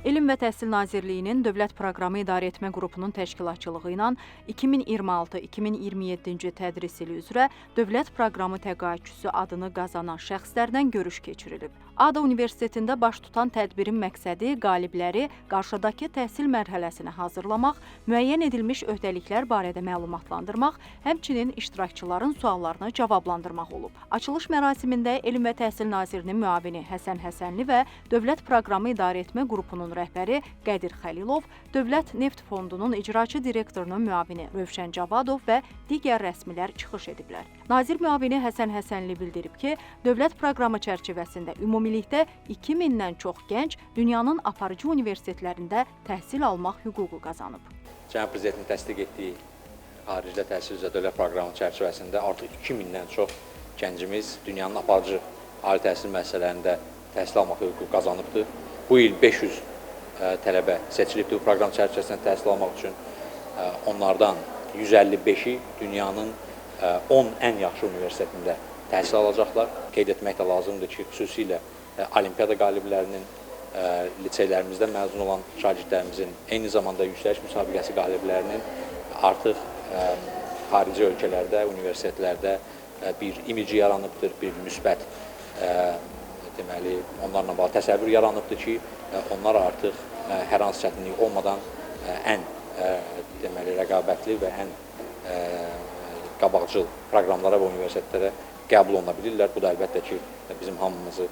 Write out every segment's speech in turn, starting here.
Elm və Təhsil Nazirliyinin Dövlət Proqramı İdarəetmə Qrupunun təşkilatçılığı ilə 2026-2027-ci tədris ili üzrə Dövlət Proqramı təqaüdçüsü adını qazanan şəxslərlə görüş keçirilib. ADA Universitetində baş tutan tədbirin məqsədi qalibləri qarşıdakı təhsil mərhələsinə hazırlamaq, müəyyən edilmiş öhdəliklər barədə məlumatlandırmaq, həmçinin iştirakçıların suallarını cavablandırmaq olub. Açılış mərasimində Elm və Təhsil Nazirinin müavini Həsən Həsənli və Dövlət Proqramı İdarəetmə Qrupunun rəhbəri Qədir Xəlilov, Dövlət Neft Fondunun icraçı direktorunun müavini Rövşən Cavadov və digər rəsmilər çıxış ediblər. Nazir müavini Həsən Həsənli bildirib ki, dövlət proqramı çərçivəsində ümumilikdə 2000-dən çox gənc dünyanın aparıcı universitetlərində təhsil almaq hüququ qazanıb. Cənab Prezidentin təsdiq etdiyi xaricdə təhsil üzrə dövlət proqramı çərçivəsində artıq 2000-dən çox gəncimiz dünyanın aparıcı ali təhsil müəssisələrində təhsil almaq hüququ qazanıbdır. Bu il 500 tələbə seçilibdir bu proqram çərçivəsində təhsil almaq üçün. Onlardan 155-i dünyanın 10 ən yaxşı universitetində təhsil alacaqlar. Qeyd etmək də lazımdır ki, xüsusilə olimpiyada qaliblərinin, liseylərimizdən məzun olan şagirdlərimizin, eyni zamanda yüksəliş müsabiqəsi qaliblərinin artıq xarici ölkələrdə, universitetlərdə bir imici yaranıbdır, bir müsbət deməli, onlarla bağlı təsəvvür yaranıbdır ki, onlar artıq hər hansı çətinlik olmadan ən deməli, rəqabətli və ən qabaqcıl proqramlara və universitetlərə qəbul oluna bilirlər. Bu da əlbəttə ki, bizim hamımızı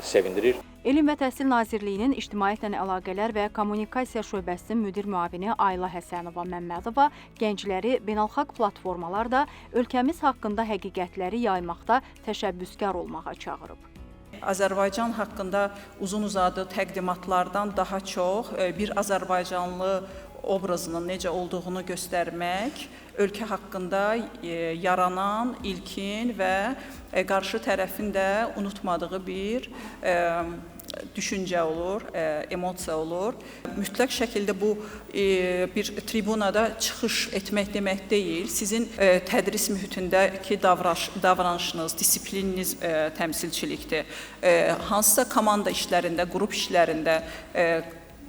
sevindirir. Elm və Təhsil Nazirliyinin İctimaiyyətlə Əlaqələr və Kommunikasiya şöbəsinin müdir müavini Ayla Həsənova Məmmədova gəncləri beynəlxalq platformalarda ölkəmiz haqqında həqiqətləri yaymaqda təşəbbüskar olmağa çağırıb. Azərbaycan haqqında uzun-uzadı təqdimatlardan daha çox bir azərbaycanlı obrazının necə olduğunu göstərmək, ölkə haqqında yaranan ilkin və qarşı tərəfin də unutmadığı bir düşüncə olur, emosiya olur. Mütləq şəkildə bu bir tribunada çıxış etmək demək deyil. Sizin tədris mühitindəki davranışınız, disiplininiz təmsilçilikdir. Hansısa komanda işlərində, qrup işlərində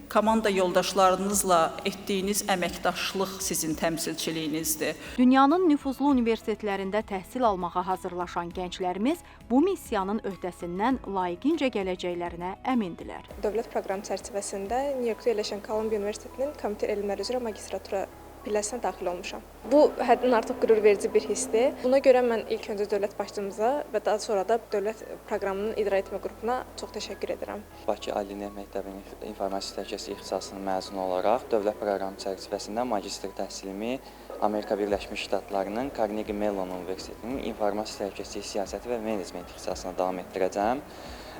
komanda yoldaşlarınızla etdiyiniz əməkdaşlıq sizin təmsilçiliyinizdir. Dünyanın nüfuzlu universitetlərində təhsil almağa hazırlaşan gənclərimiz bu missiyanın öhdəsindən layiqincə gələcəklərinə əmindilər. Dövlət proqramı çərçivəsində New Yorkda yerləşən Columbia Universitetinin kompüter elmləri üzrə magistratura pilləsinə daxil olmuşam. Bu həddən artıq qürur verici bir hissdir. Buna görə mən ilk öncə dövlət başçımıza və daha sonra da dövlət proqramının idarə etmə qrupuna çox təşəkkür edirəm. Bakı Ali Neft Məktəbinin informasiya təhlükəsizliyi ixtisasının məzunu olaraq dövlət proqramı çərçivəsində magistr təhsilimi Amerika Birləşmiş Ştatlarının Carnegie Mellon Universitetinin informasiya təhlükəsizliyi siyasəti və menecment ixtisasına davam etdirəcəm.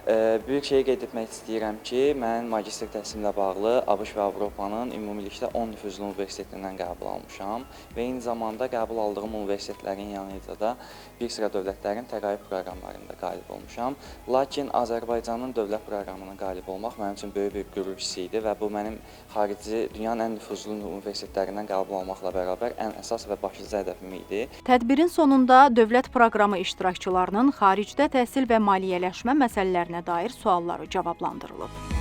Bir şeyi qeyd etmək istəyirəm ki, mən magistr təhsilimlə bağlı ABŞ və Avropanın ümumilikdə 10 nüfuzlu universitetindən qəbul almışam və eyni zamanda qəbul aldığım universitetlərin yanında da bir sıra dövlətlərin təqaüd proqramlarında qalib olmuşam. Lakin Azərbaycanın dövlət proqramına qalib olmaq mənim üçün böyük bir qürur hissi idi və bu mənim xarici dünyanın ən nüfuzlu universitetlərindən qəbul almaqla bərabər ən əsas və başlıca hədəfim idi. Tədbirin sonunda dövlət proqramı iştirakçılarının xaricdə təhsil və maliyyələşmə məsələlərinə dair sualları cavablandırılıb.